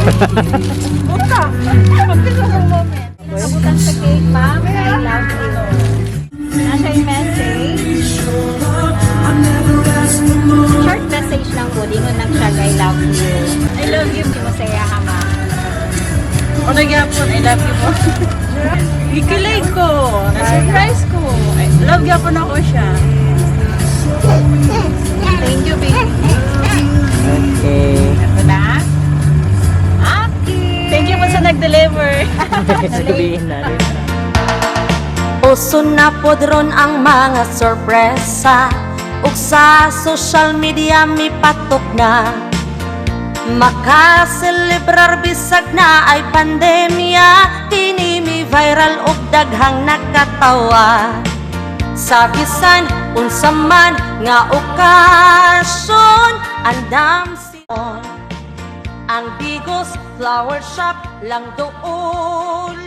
Buta! Pagpisa sa moment. Nakabutan sa cake, ma'am. I love you. Nasa yung message. Short message lang po. Dingon lang siya, "I love you." I love you. Masaya ka, ma'am. O nagyapon, I love you po. Gikilig ko. Na-surprise ko. I love gyapon ako siya. Thank you, baby. Okay. Ito na. Okay. Thank you po sa nag-deliver. Sabihin natin. Uso na pod ron ang mga sorpresa ug sa social media mipatok na. Makaselebrar bisag na ay pandemya. Kini mi viral ug daghang nakatawa. Sa bisan unsa man nga okasyon, andam si ang Digos Flower Shop lang doon.